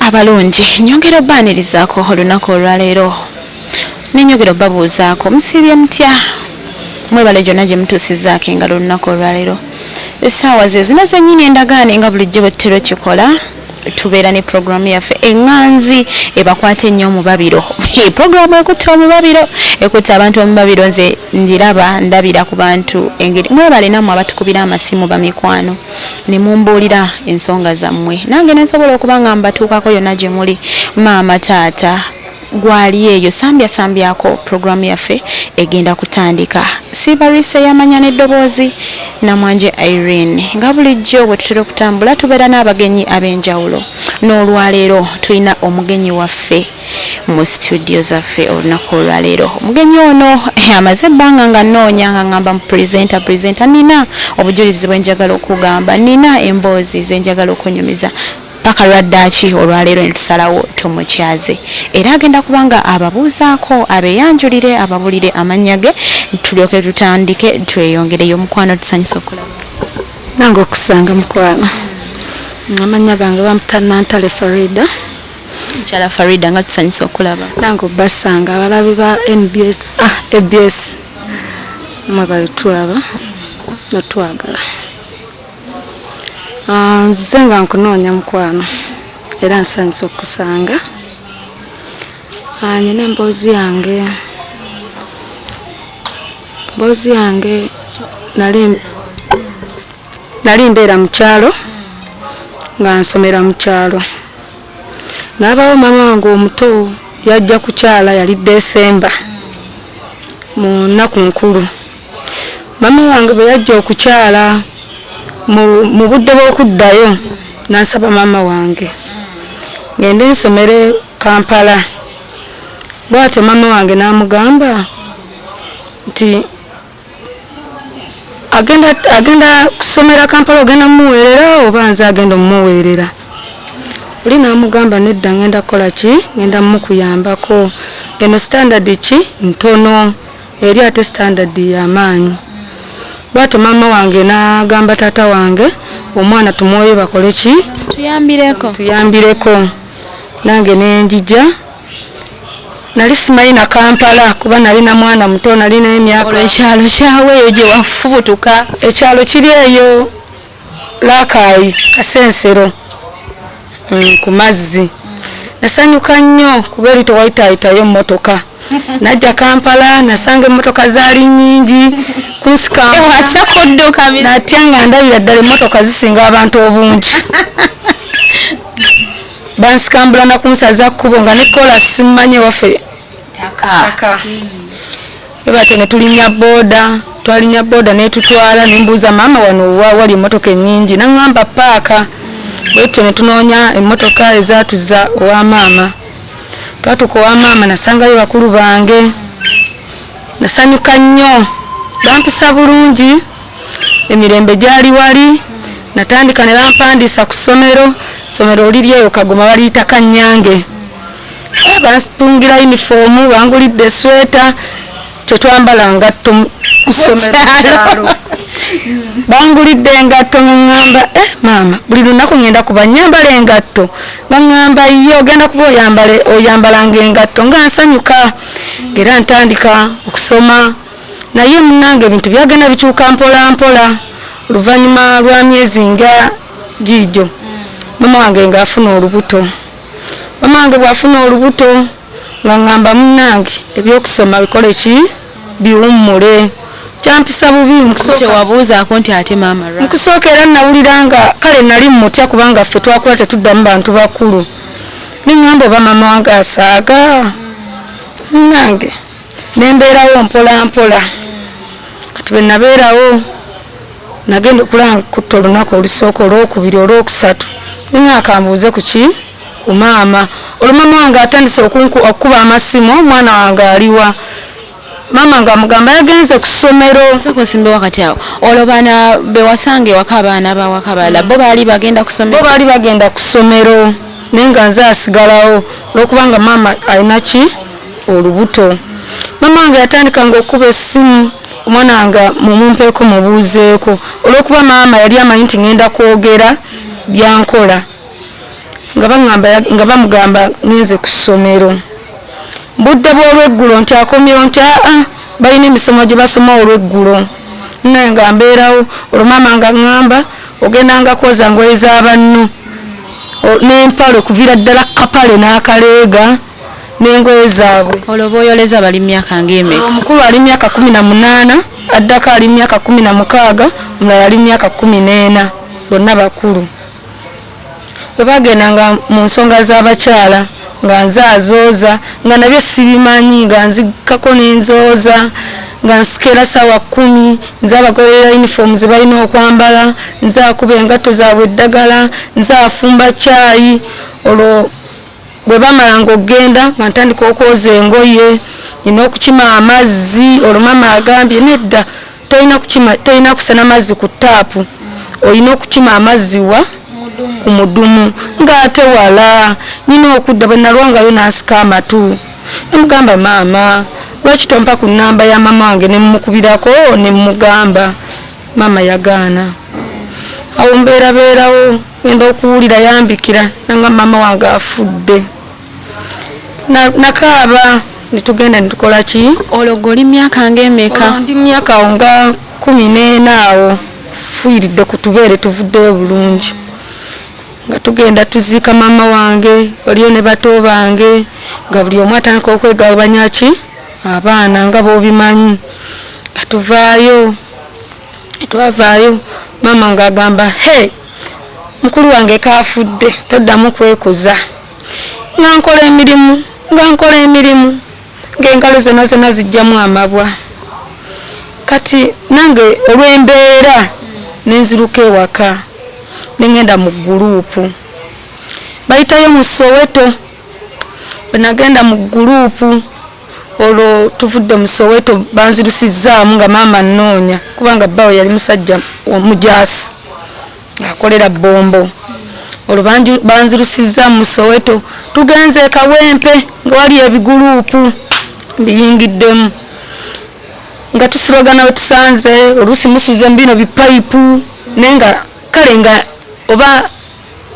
Abalungi nyongera obbaanirizaako olunaku olwaleero nenyongera obbabuuzaako musiibye mutya mwebale gyonna gye mutuusizaako engalo olunaku olwaleero essaawa ze zino zennyini endagaane nga bulijjo bwe tutera okikola tubeera ne puroguramu yaffe eŋŋanzi ebakwata ennyo omubabiro. Puroguramu ekutte omubabiro, ekutte abantu omubabiro nze ngiraba ndabira ku bantu engeri. Mwebale nammwe abatukubira amasimu bamikwano ne mumbuulira ensonga zammwe nange ne nsobola okuba nga mbatuukako yonna gye muli maama taata. Gwali eyo sambya sambyako program yaffe egenda kutandika. Siibalwisa eyamanya n'eddoboozi Namwanje Irene. Nga bulijjo bwe tutera okutambula tubeera n'abagenyi ab'enjawulo. N'olwaleero tulina omugenyi waffe mu studio zaffe olunaku olwaleero. Omugenyi ono amaze ebbanga nga nnoonya nga ngamba mu presenter presenter nina obujulizi bwe njagala okugamba nina emboozi ze njagala okunyumiza. Paka lwaddaaki olwaleero ne tusalawo tumukyaze era agenda kuba nga ababuuzaako abeeyanjulire ababulire amannya ge tulyoke tutandike tweyongereyo. Mukwano tusanyuse okulaba. Nange okusanga mukwano. Amannya gange bampita Nantale Farida. Mukyala Farida nga tusanyuse okulaba. Nange obasanga abalabi ba NBS, ah, ABS mwebale tulaba notwagala. Ah, nzize nga nkunoonya mukwano era nsanyusa okukusanga. Ah, nyina emboozi yange emboozi yange nali nali mbeera mu kyalo nga nsomera mu kyalo n'abawo maama wange omuto yajja kukyala yali Desemba mu nnaku nkulu. Maama wange bwe yajja okukyala mu budde bw'okuddayo n'ansaba maama wange ngende nsomere Kampala. Bw'atyo maama wange n'amugamba nti agenda agenda kusomera Kampala ogenda mumuweerera oba nze agenda omumuweerera? Oli n'amugamba nedda ngenda kukola ki? Ngenda mukuyambako. Eno standard ki? Ntono. Eri ate standard yamaanyi. Bwatyo maama wange n'agamba taata wange omwana tumwoye bakole ki? Tuyambireko. Tuyambireko. Nange ne njija. Nali simanyi na Kampala kuba nali na mwana muto nali n'emyaka. Olwo ekyalo kyawa eyo gye wafubutuka? Ekyalo kiri eyo Rakai Kasensero ku mazzi. Nasanyuka nnyo kuba eri tewayitaayitayo mmotoka. Najja Kampala nasanga emmotoka zaali nnyingi kunsikawatya kudduka natya nga ndabira ddala emmotoka zisinga abantu obungi. Bansikambula na kunsaza kkubo nga ne koolaasi simumanyi ewaffe ttaka. Bwe batyo ne tulinnya booda, twalinnya booda n'etutwala ne mbuuza maama wano wa wali emmotoka ennyingi n'aŋŋamba ppaaka. Bwe tutyo ne tunoonya emmotoka ezaatuzza owa maama. Twatuuka owa maama nasangayo bakulu bange, nasanyuka nnyo, bampisa bulungi, emirembe gyali wali, natandika ne bampandiisa ku ssomero, essomero liri eyo Kagoma baliyita Kannyange. Bantungira yunifoomu, bangulidde esweta, tetwambala ngatto ku ssomero ku kyalo. Bangulidde engatto nga ŋŋamba eh maama buli lunaku ŋŋenda kuba nnyambala engatto nga ŋŋamba ye ogenda kuba oyambala oyambalanga engatto nga nsanyuka era ntandika okusoma naye munnange ebintu byagenda bikyuka mpola mpola oluvannyuma lwa myezi nga giigyo maama wange ng'afuna olubuto. Maama wange bw'afuna olubuto nga ŋŋamba munnange ebyokusoma bikole ki biwummule. Kyampisa bubi mu kusooka. Tewabuuzaako nti ate maama lwaki? Mu kusooka era nnawulira nga kale nnali mmutya kubanga ffe twakula tetuddamu bantu bakulu. Ne ŋŋamba oba maama wange asaaga? Munnange ne mbeerawo mpola mpola. Kati bwe nabeerawo nagenda okulaba nkutte olunaku olusooka, olwokubiri, olwokusatu ne ŋŋamba kambuuze ku ki? Ku maama. Olwo maama wange atandise okukuba amasimu, omwana wange aliwa? Maama nga amugamba yagenze ku ssomero. Sooka osimbe wakati awo. Olwo bana be wasanga ewaka abaana b'awaka abalala bo baali bagenda ku ssomero? Bo baali bagenda ku ssomero naye nga nze asigalawo olw'okubanga maama alina ki? Olubuto. Maama wange yatandikanga okukuba essimu omwana wange mumumpeeko mubuuzeeko olw'okuba maama yali amanyi nti ngenda kwogera byankola. Nga baŋŋamba, nga bamugamba ngenze ku ssomero budde bw'olweggulo, nti akomyewo, nti aa, balina emisomo gye basoma olweggulo. Naye nga mbeerawo. Olwo maama nga ŋŋamba, ogendanga kwoza ngoye z'abanno n'empale, okuviira ddala kapale n'akaleega n'engoye zaabwe. Olwo boyoleza bali myaka ng'emeka? Omukulu ali myaka 18, addako ali myaka 16, omulala ali myaka 14. Bonna bakulu. Bwe bagendanga mu nsonga z'abakyala, nga nze azooza, nga nabyo sibimanyi, nga nzikako n'enzooza, nga nsikeera saawa 10, nze abagoberera uniform ze balina okwambala, nze akuba engatto zaabwe eddagala, nze afumba caayi. Olwo bwe bamalanga okugenda, nga ntandika okwoza engoye, nina okukima amazzi. Olwo maama agambye, nedda, tolina kukima, tolina kusana mazzi ku taapu, olina okukima amazzi wa ku mudumu, ng'ate wala nina okudda. Bwe nalwangayo, nansika amatu, nemugamba, maama, lwaki tompa ku namba ya mama wange nemukubirako nemugamba? Maama yagaana. Awo mbeerabeerawo, ngenda okuwulira yambikira nanga maama wange afudde. Nakaaba, netugenda netukola ki. Olwo gwe oli myaka ng'emeka? Olwo ndi myaka awo nga 14 awo, fuyiridde ku tubeere, tuvuddeyo bulungi, nga tugenda tuziika maama wange. Waliyo ne bato bange, nga buli omu atandika okwegabanya ki abaana, nga b'obimanyi. Nga tuvaayo, twavaayo, maama ng'agamba, he, mukulu wange kaafudde, toddamu kwekuza. Nga nkola emirimu, nga nkola emirimu, ng'engalo zonna zonna zijjamu amabwa. Kati nange olw'embeera nenziruka ewaka, nengenda mu guruupu bayitayo mu Soweto. Bwe nagenda mu guruupu, olwo tuvudde mu Soweto, banzirusizaamu nga maama nnoonya, kubanga bbawe yali musajja omujaasi akolera bombo. Olwo banzirusizaamu mu Soweto, tugenze e Kawempe nga wali ebiguruupu, mbiyingiddemu, nga tusilogana we tusanze, oluusi musuze mu bino bipayipu. Naye nga kale nga oba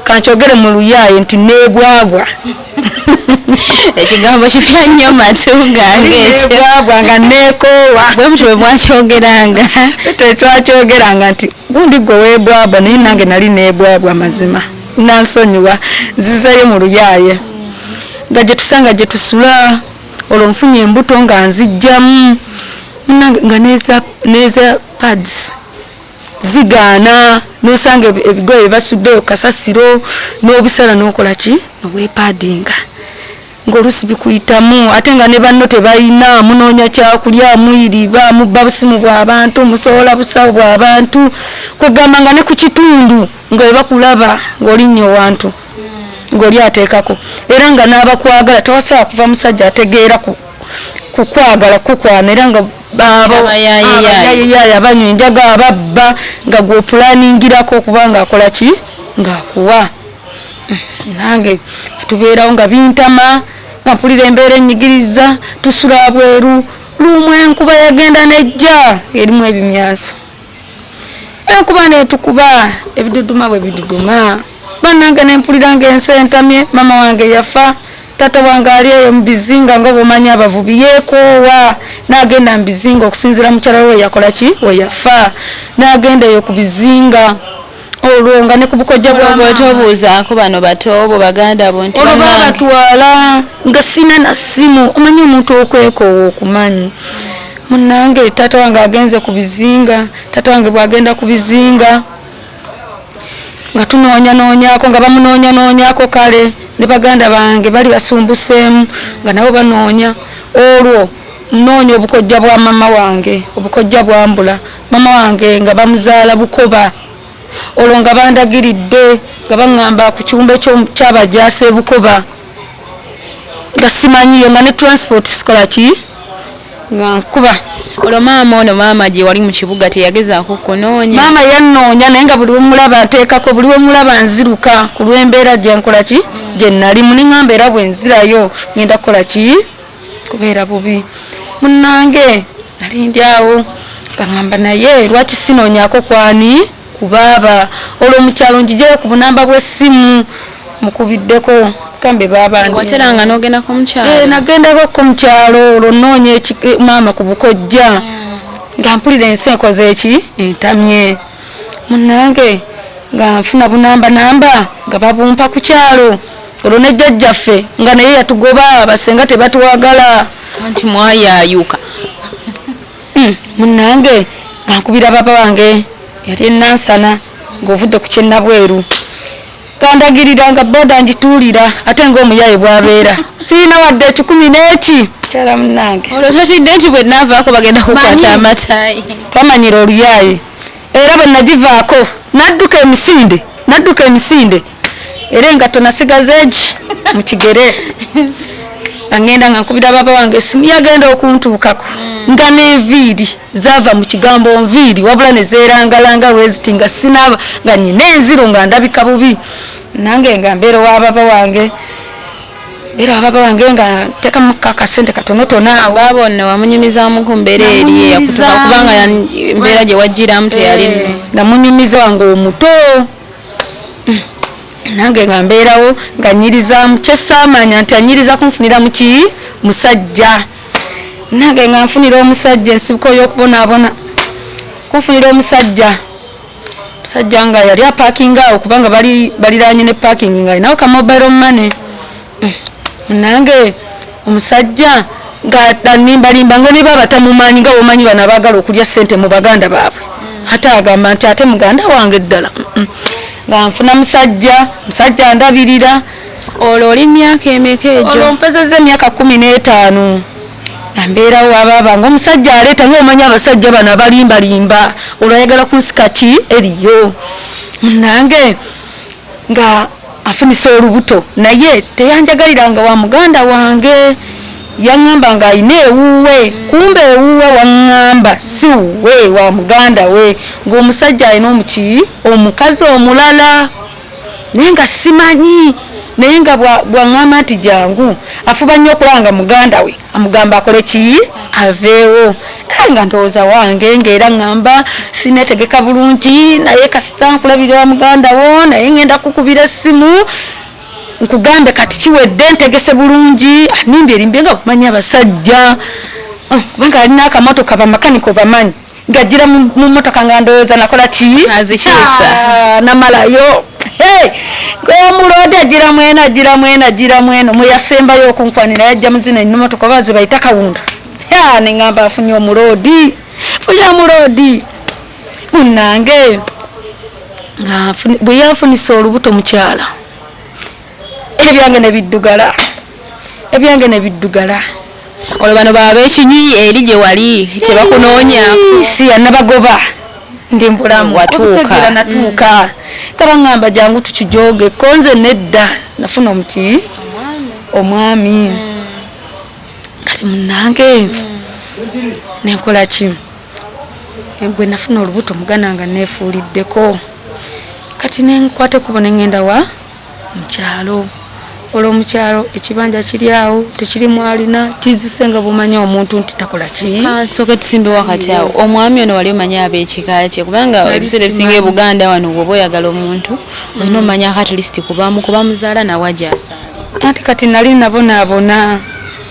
kankyogere mu luyaaye nti neebwabwa. Ekigambo kipya nnyo matu gange ekyo. Neebwabwa, nga neekoowa. Bwe mutyo bwe mwakyogeranga? Tetwakyogeranga nti gundi gwe weebwabwa, naye nange nali neebwabwa. Mazima nansonyiwa, nzizeeyo mu luyaaye, nga gye tusanga gye tusula. Olwo nfunye embuto nga nzijjamu. Munnange, nga neza pads zigaana, nosanga ebigoye bye basuddeyo kasasiro, n'obusala n'okola ki, nobwepaadinga, ng'oluusi bikuyitamu, ate nga ne banno tebalina. Munoonya kyakulya, muyiriba, mubba busimu bw'abantu, musowola busawo bw'abantu. Kwegamba nga ne ku kitundu nga bwe bakulaba ng'olinnya owantu ng'oli ateekako, era nga n'abakwagala tewasobola kuva musajja ategeera kukwagala kukwana, era nga Abayaayeyaye. Abanywa enjaga, ababba, nga gw'opulaningirako okuba nga akola ki, ng'akuwa. Nange tubeerawo nga bintama, nga mpulira embeera ennyigiriza, tusula bweru. Lumu enkuba yagenda nejja erimu ebimyanso, enkuba netukuba, ebiduduma bwe biduduma. Bannange, nempulira ngaensi entamye. Mama wange yafa, taata wange ali eyo mu bizinga, nga bwomanyi abavubi, yeekoowa n'agenda mu bizinga okusinziira mukyala we yakola ki, we yafa, n'agenda eyo ku bizinga. Olwo nga ne ku bukojja bwa Gwe tobuuzaako bano batoobo, baganda bo nti olwo bannange? Babatwala nga sina na ssimu. Omanyi omuntu okwekoowa okumanyi. Munnange, taata wange agenze ku bizinga. Taata wange bw'agenda ku bizinga, nga tunoonyanoonyako, nga bamunoonyanoonyako. Kale ne baganda bange bali basumbuseemu, nga nabo banoonya. Olwo nnoonya obukojja bwa mama wange, obukojja bwambula. Mama wange nga bamuzaala Bukoba. Olwo nga bandagiridde, nga baŋŋamba ku kiwumbe ky'abajaasi e Bukoba, nga simanyiyo, nga ne transport sikola ki, nga nkuba. Olwo maama ono, maama gye wali mu kibuga, teyagezaako kunoonya? Maama yannoonya, naye nga buli wemulaba nteekako, buli wemulaba nziruka ku lw'embeera gyenkola ki, gye nalimu. Neŋŋamba era bwe nzirayo ngenda kukola ki, kubeera bubi. Munnange, nali ndi awo nga ŋŋamba, naye lwaki sinoonyaako kwani ku baaba? Olwo mu kyalo njijeyo ku bunamba bw'essimu. Mukubiddeko gambe baba ndi. Wateranga n'ogendako mu kyalo? Eh, nagendako ko mu kyalo olwo nnoonya maama ku bukojja. Nga mpulira ensi enkoze eki entamye. Munnange nga nfuna bunamba namba nga babumpa ku kyalo. Olwo ne jjajjaffe nga naye yatugoba, basenga tebatwagala. Anti mwayaayuka. Munnange nga nkubira baba wange yali e Nansana ng'ovudde ku kyennabweru. Gandagirira nga boda ngituulira ate ng'omuyaaye bw'abeera. Sirina wadde ekikumi n'eki. Mukyala munnange. Olwo totidde nti bwe nnaavaako bagenda kukwata amataayi? Twamanyira oluyaaye. Era bwe nagivaako nadduka emisinde, nadduka emisinde. Era engatto nasigaza egi mu kigere. Nga ŋŋenda nga nkubira baaba wange essimu, yagenda okuntuukako nga n'enviiri zaava mu kigambo nviiri wabula ne zeerangalanga bwe ziti nga sinaaba, nga nnyina enziro nga ndabika bubi. Nange nga mbeera owa baaba wange, mbeera owa baaba wange nga nteekamu akasente katonotono awo. Baaba ono wamunyumizaamu ku mbeera eri eyakutuuka kubanga embeera gye wajjiramu teyali nnungi. Namunyumiza wange omuto. Nange nga mbeerawo nga nnyiriza kye saamanya nti annyiriza kunfunira mu ki musajja. Nange nga nfunira omusajja ensibuko y'okubonaabona. Kunfunira omusajja. Omusajja nga yali apaakinga awo kubanga bali baliraanye ne parking nga alinawo ka mobile money. Nange omusajja nga annimbalimba nga ne baaba tamumanyi nga bw'omanyi bano abaagala okulya ssente mu baganda baabwe. Ate agamba nti ate muganda wange ddala. Nga nfuna musajja, musajja andabirira. Olwo oli myaka emeka egyo? Olwo mpezezza emyaka 15. Nga mbeerawo abaaba nga omusajja aleeta nga omanyi abasajja bano abalimbalimba olwo ayagala kunsika ki eriyo. Munnange nga afunisa olubuto naye teyanjagaliranga wa muganda wange. Yaŋŋamba ng'alina ewuwe, kumbe ewuwe waŋŋamba si wuwe, wa muganda we, ng'omusajja alina omuki omukazi omulala. Naye nga simanyi, naye nga bw'aŋŋamba nti jangu, afuba nnyo okulaba nga muganda we amugamba akole ki aveewo. Era nga ndowooza wange ng'era ŋŋamba sineetegeka bulungi, naye kasita nkulabirira wa muganda wo, naye ŋŋenda kukubira essimu nkugambe kati kiwedde ntegese bulungi. Animbye erimbye nga bw'omanyi abasajja. Kubanga alina akamotoka bamakaniko bamanyi. Ng'ajjira mu mmotoka nga ndowooza nakola ki? Azikyusa. Namalayo. Hey! Omuloodi ajjira mweno, ajjira mweno, ajjira mweno. Mwe yasembayo okunkwanira yajja mu zino emmotoka oba ze bayita kawunda. Ne ŋŋamba afunye omuloodi. Afunye omuloodi. Munnange nga bwe yanfunisa olubuto mukyala, ebyange ne biddugala. Ebyange ne biddugala. Olwo bano baba b'ekinywi eri gye wali tebakunoonya. Si yanabagoba. Ndi mbulamu. Watuuka. Okutegeera natuuka. Nga baŋŋamba jangu tukijooge, ko nze nedda. Nafuna omuti? Omwami. Kati munnange ne nkola ki? Bwe nafuna olubuto muganda nga neefuuliddeko. Kati ne nkwata ekkubo ne ŋŋenda wa? Mu kyalo. Olwo mu kyalo ekibanja kiri awo tekirimu alina, kizise nga bw'omanyi omuntu nti takola ki? Kansooke tusimbe wakati awo. Omwami ono wali omanyi ab'ekika kye? Kubanga ebiseera ebisinga e Buganda wano bw'oba oyagala omuntu olina omanyako at least kuba muzaala nawa gy'azaala. Anti kati nali nabonaabona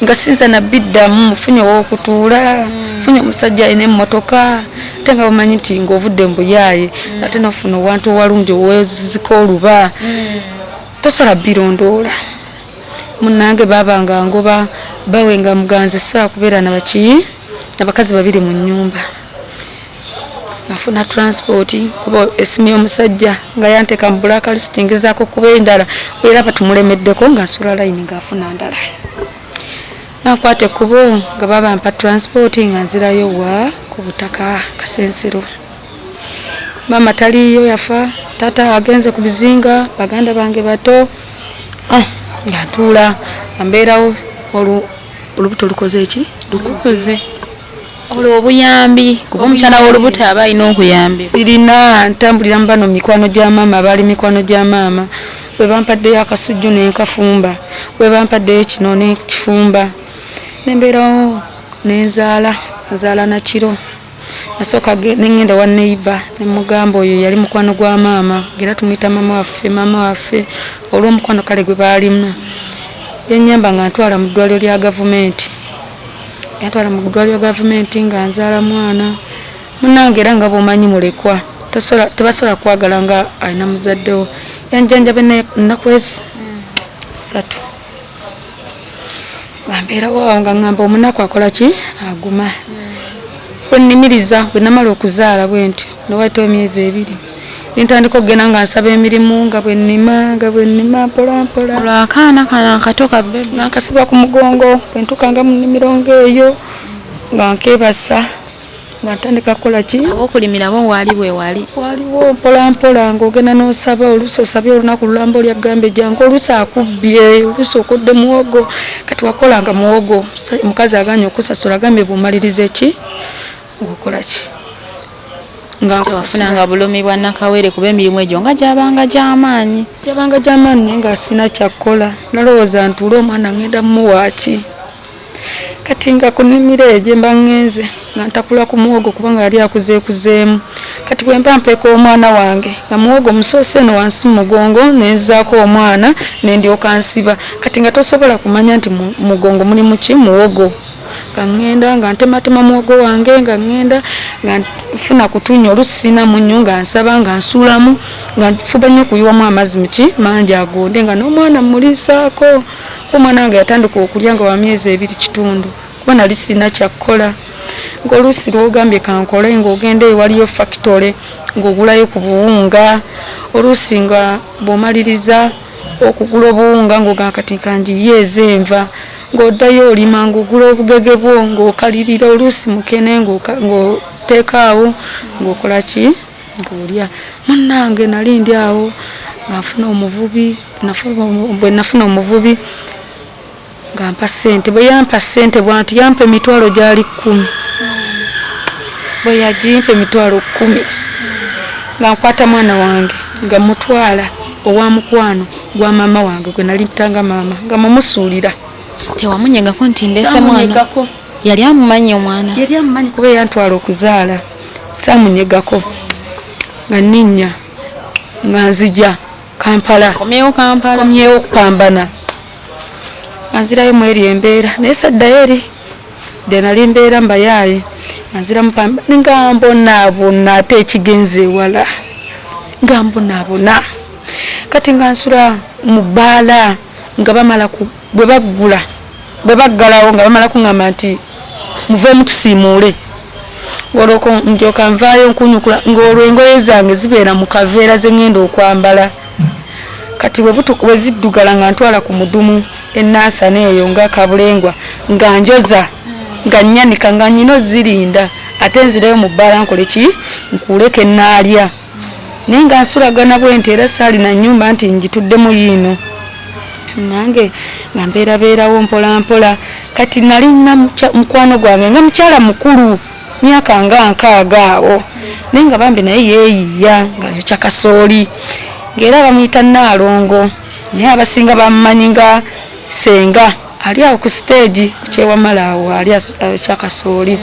nga sinza nabiddamu, nfunye ow'okutuula, nfunye omusajja alina emmotoka, ate nga bw'omanyi nti ng'ovudde mu buyaaye, ate n'ofuna owantu owalungi oweezizika oluba. Tosobola birondoola. Munnange baaba nga ngoba bawe nga muganzi sisobola kubeera na baki abakazi babiri mu nnyumba. Nafuna transport kuba essimu y'omusajja nga yanteeka mu black list ngezaako kuba endala era batumulemeddeko nga nsula layini ng'afuna ndala. Nakwata ekkubo nga baba mpa transport nga nzirayo wa ku butaka Kasensero. Maama taliiyo yafa, taata agenze ku bizinga, baganda bange bato. Nga ntuula nga mbeerawo olubuto lukoze ki? Lukuze. Olwo obuyambi kuba omukyala w'olubuto aba alina okuyambibwa. Sirina, ntambulira mu bano mikwano gya maama, abaali mikwano gya maama. Bwe bampaddeyo akasujju ne nkafumba, bwe bampaddeyo kino ne nkifumba. Ne mbeerawo ne nzaala, nzaala na kiro. Nasooka nengenda wa neighbor nemugamba, oyo yali mukwano gwa maama, era tumuyita maama waffe, maama waffe olw'omukwano kale gwe baalimu. Yanyamba nga ntwala mu ddwaliro lya gavumenti, yantwala mu ddwaliro lya gavumenti nga nzaala mwana. Munange, era nga bwomanyi mulekwa tebasobola kwagala nga alina muzaddewo. Yanjanjaba ennaku ezi 3 nga mbeerawo awo, nga ŋŋamba omunaku akola ki, aguma. Bwe nnimiriza, bwe namala okuzaala bwe nti newayitawo emyezi 2, nentandika okugenda nga nsaba emirimu, nga bwe nnima, nga bwe nnima mpola mpola. Olwakaana kano akato ka baby. Nga nkasiba ku mugongo, bwe ntuukanga mu nnimiro ng'eyo nga nkeebasa, nga ntandika kukola ki. Ab'okulimira bo waali bwe wali? Waliwo mpola mpola ng'ogenda n'osaba. Oluusi osabye olunaku lulamba, oli agamba ejjangu, oluusi akubbye, oluusi okodde muwogo. Kati wakolanga muwogo, omukazi aganye okusasula, agambye bw'omaliriza eki ng'okola ki, nga Tewafunanga bulumi bwa nakawere, kuba emirimu egyo nga gyabanga gy'amaanyi? Gyabanga gy'amaanyi, naye nga sina kyakkola. Nalowooza ntuule, omwana ngenda mumuwaaki? Kati nga ku nnimiro eyo gye mba ŋŋenze nga ntakula ku muwogo, kubanga yali akuzeekuzeemu. Kati bwe mba mpeeka omwana wange, nga muwogo musoose eno wansi mu mugongo, nenzaako omwana ne ndyoka nsiba. Kati nga tosobola kumanya nti mu mugongo mulimu ki, muwogo. Nga ŋŋenda nga ntematema muwogo wange, nga ŋŋenda nga nfuna kutunya, oluusi sirina munnyo nga nsaba nga nsuulamu, nga nfuba nnyo okuyiwamu amazzi muki mangi agonde, nga n'omwana mmuliisaako. Omwana wange yatandika okulya nga wa myezi 2 kitundu, kuba nali sirina kyakkola. Ng'oluusi lwogambye kankole, ng'ogenda eyo waliyo fakitole ng'ogulayo ku buwunga. Oluusi nga bw'omaliriza okugula obuwunga, ng'ogamba kati kanjiyeeze enva, ng'oddayo olima, ng'ogula obugege bwo, ng'okalirira, oluusi mukene ng'oteeka awo, ng'okola ki, ng'olya. Munnange, nali ndi awo nga nfuna omuvubi. Bwe nafuna omuvubi nga mpa ssente. Bwe yampa ssente bwanti, yampa emitwalo gyali 10. Bwe yagimpa emitwalo 10, nga nkwata mwana wange nga mutwala owa mukwano gwa maama wange gwe nali mpitanga maama, nga mumusuulira. Tewamunyegako nti ndeese mwana? Saamunyegako. Yali amumanyi omwana? Yali amumanyi, kuba yantwala okuzaala. Saamunyegako, nga nninnya nga nzija Kampala. Komyewo Kampala. Komyewo okupambana, nga nzirayo mweri embeera, naye saddayo eri gye nali mbeera mbayaaye, nga nzira mupamba, nga mbonaabona ate ekigenze ewala, nga mbonaabona. Kati nga nsula mu bbaala, nga bamala bwe baggula, bwe baggalawo, nga bamala kuŋŋamba nti muveemu tusiimuule. Olwo ndyoka nvaayo nkunyukula, ng'olwo engoye zange zibeera mu kaveera ze ŋŋenda okwambala. Kati bwe ziddugala, nga ntwala ku mudumu enansana eyo nga kabulengwa, nga njoza, nga nnyanika, nga nyina ozirinda, ate nzireyo mu bbaala nkole ki, nkuuleko ennaalya. Naye nga nsulagana bwe nti, era saalina nnyumba nti ngituddemu yiino. Nange nga mbeerabeerawo mpola mpola. Kati nalina mukwano gwange nga mukyala mukulu, myaka nga 60 awo, naye nga bambi naye yeeyiiya nga ayokya kasooli, ng'era bamuyita Naalongo, naye abasinga bamumanyi nga Senga. Ali awo ku siteegi ku Kyewamala awo ali ayokya kasooli.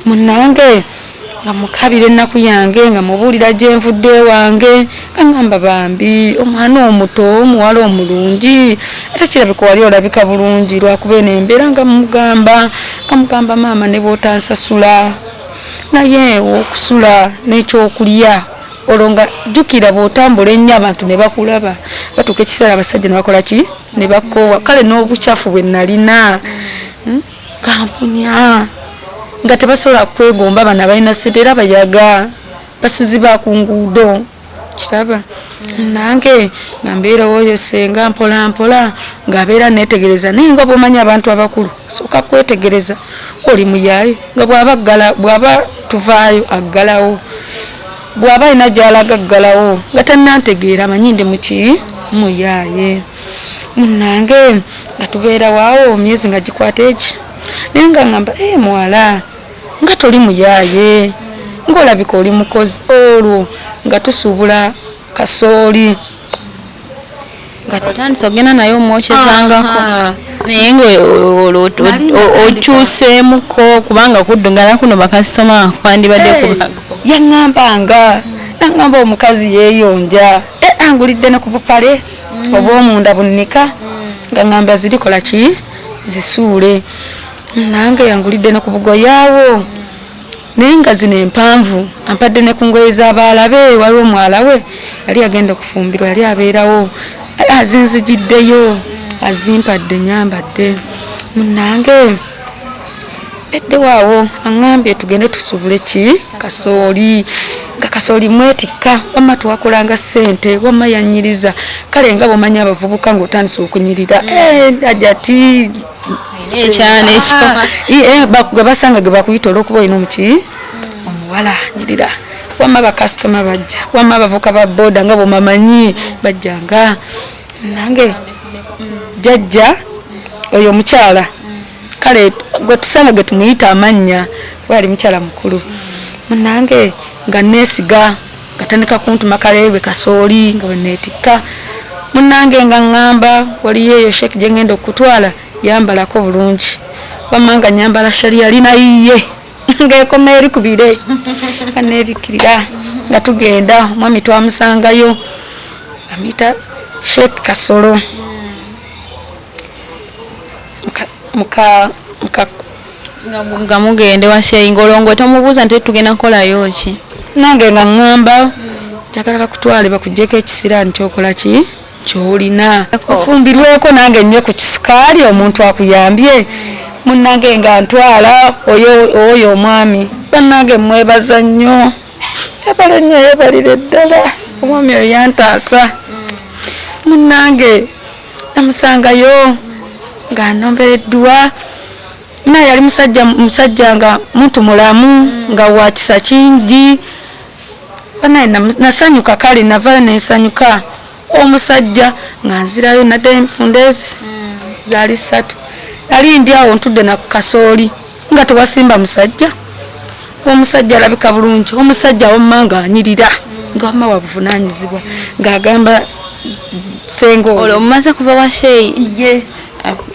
Munnange, nga mukabira ennaku yange, nga mubuulira gye nvudde ewange, nga ŋŋamba bambi omwana omuto, omuwala omulungi, ate kirabika wali olabika bulungi, lwakuba eno embeera. Nga mugamba, nga mugamba, maama, ne bw'otansasula, naye okusula n'ekyokulya. Olwo nga jjukira bw'otambula ennyo abantu ne bakulaba, batuuka ekiseera abasajja ne bakola ki, ne bakoowa. Kale n'obukyafu bwe nalina, gampunya, nga tebasobola kwegomba bano abalina ssente, era bayaga basuzi ba ku nguudo, kiraba. Nange nga mbeerawo oyo senga mpola mpola, ng'abeera neetegereza, naye nga bw'omanyi abantu abakulu asooka kwetegereza oli muyaaye, nga bw'aba aggala, bw'aba tuvaayo aggalawo, bw'aba alina gy'alaga aggalawo, nga tannantegeera amanyi ndi muki, muyaaye. Munnange, nga tubeera waawo myezi nga gikwata eki, naye nga ngamba, e muwala, nga toli muyaaye, ng'olabika oli mukozi. Olwo nga tusuubula kasooli, nga Nga otandise ogenda naye omwokyezangako, naye nga olwo okyuseemuko, kubanga kuddungala kuno bakasitoma kwandibadde kubago. Yaŋŋambanga naŋŋamba omukazi yeeyonja, angulidde ne ku bupale obw'omunda bunnika, nga ŋŋamba zirikola ki, zisuule. Nange yangulidde ne ku bugoyaawo, naye nga zino empanvu. Ampadde ne ku ngoye z'abaala be. Waliwo omuwala we yali agenda okufumbirwa, yali abeerawo, azinzigiddeyo, azimpadde, nyambadde. Munange beddewaawo aŋŋambye tugende tusubule ki, kasooli. Nga kasooli mwetikka, wamma twakolanga ssente, wamma yanyiriza. Kale nga bwomanya abavubuka ng'otandise okunyirira, ajati ekyana ekyo. Gwe basanga ge bakuyita olwokuba olina omuki omuwala nyirira. Wamma bakasitoma bajja, wamma abavuka ba boda nga bwomamanyi bajjanga. Nange jajja oyo omukyala, kale gwe tusanga ge tumuyita amannya, kuba yali mukyala mukulu. Munange nga neesiga, nga tandika kuntuma kaleerwe kasooli nga bweneetikka. Munange nga ŋŋamba waliyo eyo sheeki gye ŋŋenda okutwala, yambalako bulungi. Wamma nga nyambala shali yalina yiye ng'ekoma eri ku bire, nga neebikkirira nga tugenda. Omwami twamusangayo, amuyita Sheikh Kasolo. Muka muka Nga mugende wa sheyi, ng'olongo tomubuuza nti tugenda kukolayo ki? Nange nga ŋŋamba njagala bakutwale bakugyeko ekisiraani kyokola ki kyolina, ofumbirweko nange nnywe ku kisukaali, omuntu akuyambye. Munnange nga ntwala oyo omwami, bannange mwebaza nnyo, yebale nnyo, yebalire ddala. Omwami oyo yantaasa. Munnange namusangayo nga nnombereddwa naye yali musajja nga muntu mulamu, nga wa kisa kingi. Banaye nasanyuka, kale navayo nensanyuka. Omusajja nga nzirayo naddayo enfunda ezi zaali 3, nali ndi awo ntudde na kasooli nga tewasimba musajja. Omusajja alabika bulungi, omusajja wamma nga anyirira, nga wamma wa buvunaanyizibwa, ng'agamba senga oyo. Olwo mumaze kuva wa sheyi? Ye.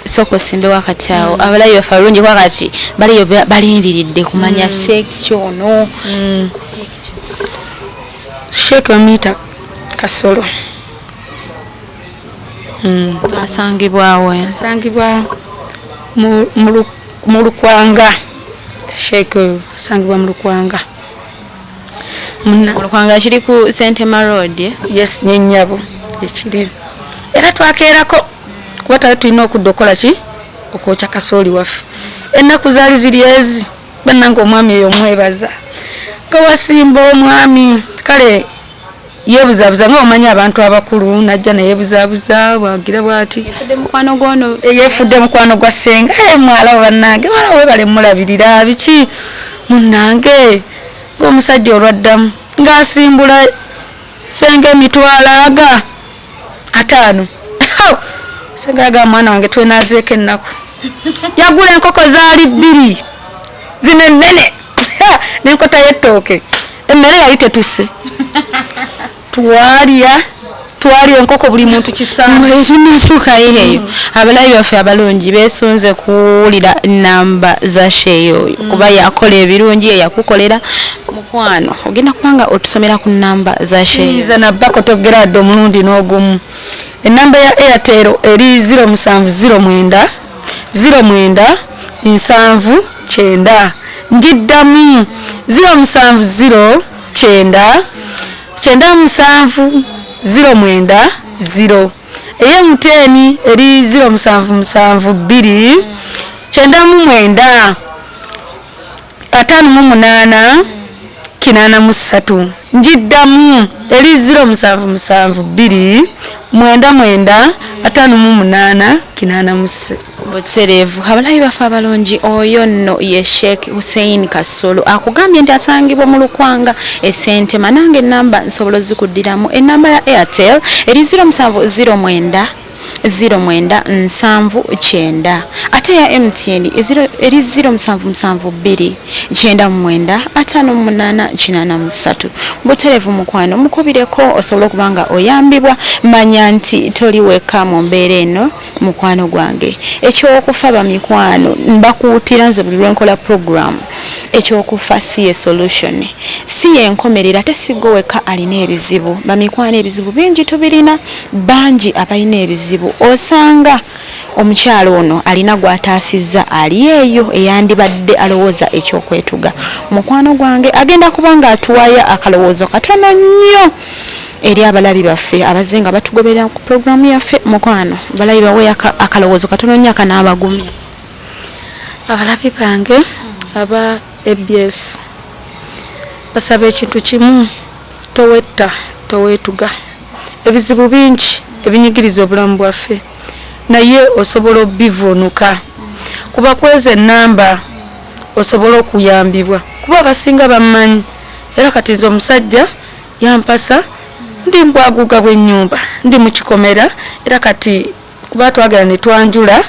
Sooka osimbe wakati awo. Abalabi baffe abalungi, wakati baliyo balindiridde kumanya sheeki kyono. Sheeki bamuyita Kasolo. Asangibwawo? Asangibwa mu Lukwanga. Sheeki oyo asangibwa mu Lukwanga. Mu Lukwanga kiri ku Sentema Road, eh? Yes, nyennyabo ekiri. Era twakeerako kuba twali tulina okudda okukola ki, okwokya kasooli waffe. Ennaku zaali ziri ezi. Bannange omwami oyo omwebaza nga wasimba omwami. Kale yeebuzaabuza nga omanyi abantu abakulu, najja neyeebuzaabuza bwagira bwati. Yefudde mukwano gwono. Yeefudde mukwano gwa ssenga. Mwala bannange, mwala webale mulabirira biki. Munnange ng'omusajja olwaddamu ng'asimbula ssenga emitwalo aga 50. Ssenga yaga mwana wange twenazeeko ennaku. Yagula enkoko zaali 2 zino ennene n'enkota y'ettooke. Emmere yali tetuse, twalya twalya enkoko buli muntu kisambu. Ekinatuukayo eyo, abalabi baffe abalungi beesunze kuwulira namba za sheeyi oyo, kuba yakola ebirungi, ye yakukolera mukwano. Ogenda kubanga otusomera ku namba za sheeyi. Yinza nabbako togera dde omulundi n'ogumu. Enamba ya Airtel eri 0709 09 79. Njiddamu 0709 97 09 0. Eye MTN eri 0772 99 58 83. Njiddamu eri 0772 99 58 83. Butereevu. Abalabi baffe abalungi, oyo nno ye Sheikh Hussein Kasolo, akugambye nti asangibwa mu Lukwanga esentema. Nange enamba nsobola ozikuddiramu. Enamba ya Airtel eri 0709 09 79. Ate eya MTN eri 0772 99 58 83. Buterevu mukwano, mukubireko osobole okuba nga oyambibwa. Manya nti toli wekka mu mbeera eno, mukwano gwange. Ekyokufa, bamikwano, mbakuutira nze buli lwenkola program, ekyokufa si ye solution, si yenkomerera, ate si gwe wekka alina ebizibu. Bamikwano, ebizibu bingi tubirina, bangi abalina ebizibu. Osanga omukyalo ono alina gw'ataasizza ali eyo eyandibadde alowooza ekyokwetuga. Mukwano gwange agenda kuba nga atuwaya akalowoozo katono nnyo eri abalabi baffe abazze nga batugoberera ku puroguramu yaffe. Mukwano, balabi bawe akalowoozo katono nnyo akanaabagumya. Abalabi bange aba ABS, basaba ekintu kimu: towetta, toweetuga. Ebizibu bingi ebinyigiriza obulamu bwaffe, naye osobola obivuunuka kuba kweza enamba osobola okuyambibwa, kuba abasinga bammanyi. Era kati nze omusajja yampasa ndi mbwaguuga bw'ennyumba, ndi mu kikomera. Era kati kuba twagala ne twanjula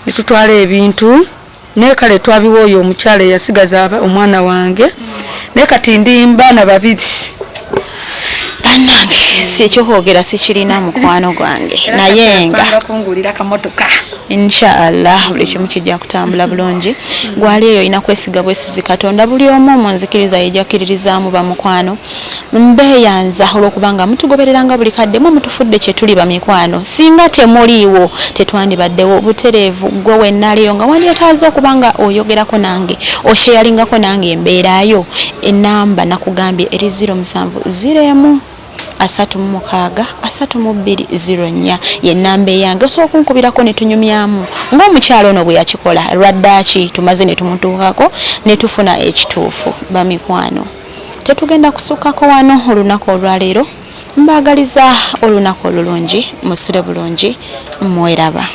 ne tutwala ebintu, naye kale twabiwa oyo omukyala eyasigaza omwana wange, naye kati ndi mbaana babiri. Bannange, si ekyokwogera sikirina, mukwano gwange, naye nga kungulira kamotoka. Inshaallah buli kimu kijja kutambula bulungi. Gwali eyo olina kwesiga bwesizi Katonda. Buli omu mu nzikiriza yejjakkiririzaamu. Bamukwano, mbeeyanza olw'okubanga mutugobereranga buli kadde, mwe mutufudde kye tuli. Bamikwano, singa temuliiwo tetwandibaddewo. Butereevu gwe wennaaliyo nga wandyetaaze okuba nga oyogerako nange, osheyalingako nange embeerayo, enamba nakugambye eri 07 01 36 32 04, yenamba eyange. Osobola okunkubirako ne tunyumyamu ng'omukyalo ono bwe yakikola. Lwaddaaki tumaze ne tumutuukako ne tufuna ekituufu. Bamikwano, tetugenda kusukkako wano olunaku olwaleero. Mbaagaliza olunaku olulungi, musule bulungi, mweraba.